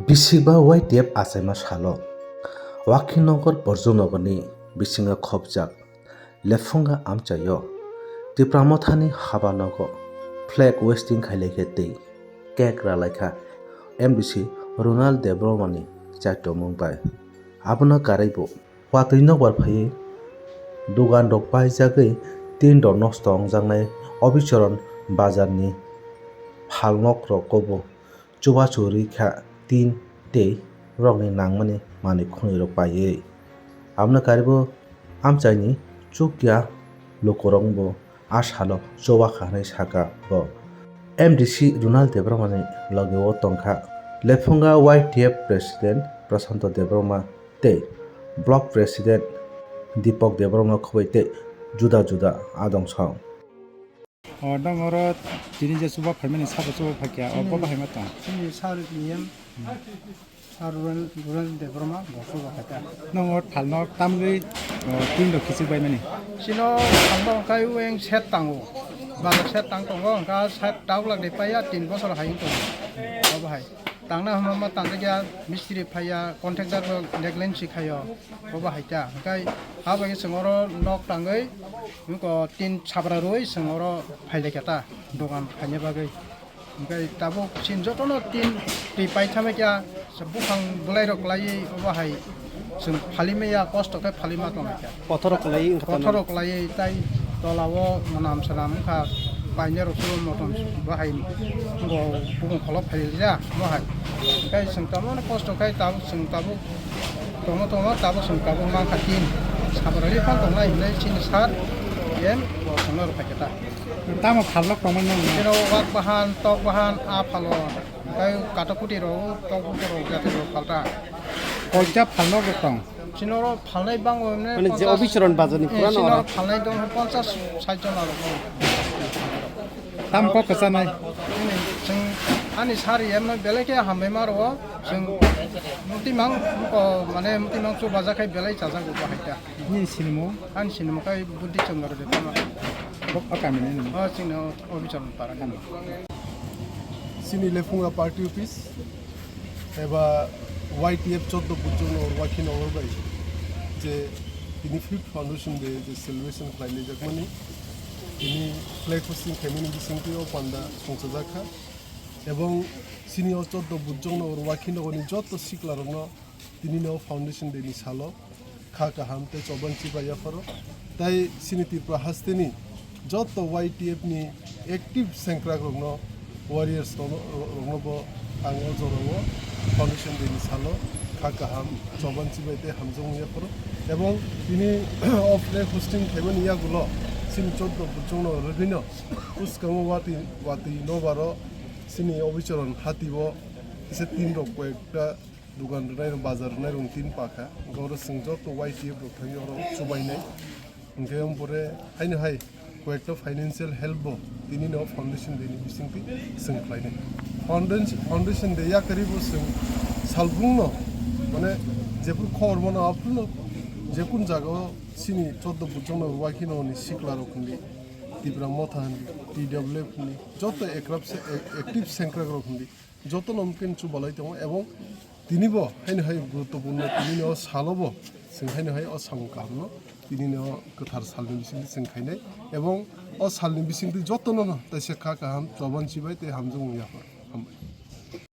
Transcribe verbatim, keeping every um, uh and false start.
Bisikba Y T F achaima salo Wakhinogor Borjunogorni bisingo khopjak Lephunga amchaio Tipra Mothani haba nogo flag hoisting khailaikha tei cake ralaikha M D C Ronald Debbarmani chaitomung bai. Abono karwibo watwi nokbar phaiwi dogan rok paijagwi tin rok nosto wngjaknai Obichoron bazarni phalnok rokobo chubachu rwkha tin tei rokni nangmani manwi khwnwi rok paiwi. Abono karwibo amchaini chukya lukurokbo a salo chubakha hwnwi sakha bo. M D C Ronald Debbarmani logeo tongkha Lephunga Y T F President Prashanto Debbarma tei Block President Deepak Debbarma khoboi tei juda juda adong song. O dong oro tini je chuba phaimani sabo chuba phaikha, o bo bahai ma tong. Chini sir ni em, sir Ruren, Ruren Debbarma, bo chuba phaikha. Nong o thalno tamgwi, o, tin rok kichik bai mani. Chino thalno kai weng set tango. Balo set tang tongo, ka set tawlak de paya tin bosor hai tongo. O bahai. Tangna hwnba ma tangjakya, mistri phaiya, contractor bo negligence khaio, bo bahai ta. Hwnkhe abo hai chwng oro nok tangwi, nuko tin sabra rwi chwng oro phailaikha ta, dogan khaina bagwi. Hwnkhe tabuk chini jotono tin twi paithama kya, buphang bwlairok laiwi, bo bahai. Chwng phalima ya, kosto khe phalima tonglaikha. Pothorok kwlaiwi wngkha tamo. Pothorok kwlaiwi tai tolao mwnam swnam wngkha, painirok chwlo motom bahai wngkha, bukung kholo phailya mohai. Tei chwng tamo kosto khai tabuk chwng tabuk tongo tongo tabuk chwng tabuk mankha tin sabrali phang tongnai hinwi chini sat yen bo chwngno rwphaikha ta. Tamo phalnok tongmani nang? Chwngno wak bahan, tok bahan, a phalo. Tei katok kuti rok, tok bukur rok, jati rok phalta. Koita phalnok rok tong? Chini oro phalnai bango emne. Mane je ponchas, Obichoron bazar ni eh, pura chini no oro oro? Phalnai dong ponchas sait jon aro. Tam kok kwchanai? Chwng ani sari emno belai khe hambai ma rwo. Chwng mutimang ko mane mutimang chu baja khai belai chajago bo hai ta. Ni sinimo? Ani sinimo kai Buddhi Chondro de tama. Bo a kami ni. O chini Obichoron para ni. Chini Lephunga party office eba Y T F choddo Bujong Nagar Wakhi Nagar bai je tini fifth foundation day je celebration khlainai jakmani, tini flag hosting khaimani bisingtwi o panda songchajakha, ebong chini o choddo Bujong Nagar Wakhi Nagar ni joto sikla rokno tini no foundation day ni salo kha kaham tei choban chibai yapharo. Tai chini Tripura hasteni joto Y T F ni active sengkrak rokno, warriors rokno, rokno bo ang o jorao foundation day ni salo kha kaham choban chibai tei hamjakmung yapharo. Ebong tini o flag hosting khaimani yagulo chini choddo Bujong Nagar rwgwino bwskango watwi watwi nobaro chini Obichoron hati o kisa tin rok koyekta Dugan rwnai rok, bazar rwnai rok tin pakha. Hwnkhe oro chwng joto Y T F rok thangwi oro chubainai. Hwnkhe ompore haino hai koyekta financial help bo tini no foundation day ni bisingtwi chwng khlainai. Foundation, foundation day yakarwi bo chwng salbung no, mane, jephru khobor mano aphuru no jekun jaga o chini choddo Bujong Nagar Wakhi Nagar ni sikla rok hwnwi, Tipra Motha hwnwi, T W F hwnwi, joto ekrap se, active sengkrak rok hwnwi, jotono mungkin chubalai tongo, ebong tinibo haino hai guruttopurno, tinini o salobo chwng haino hai o samung kahamno tinini o kwthar salni bisingtwi chwng khainai, ebong o salni bisingtwi jotono no taisa kha kaham, choban chibai tei hamjakmung yaphar.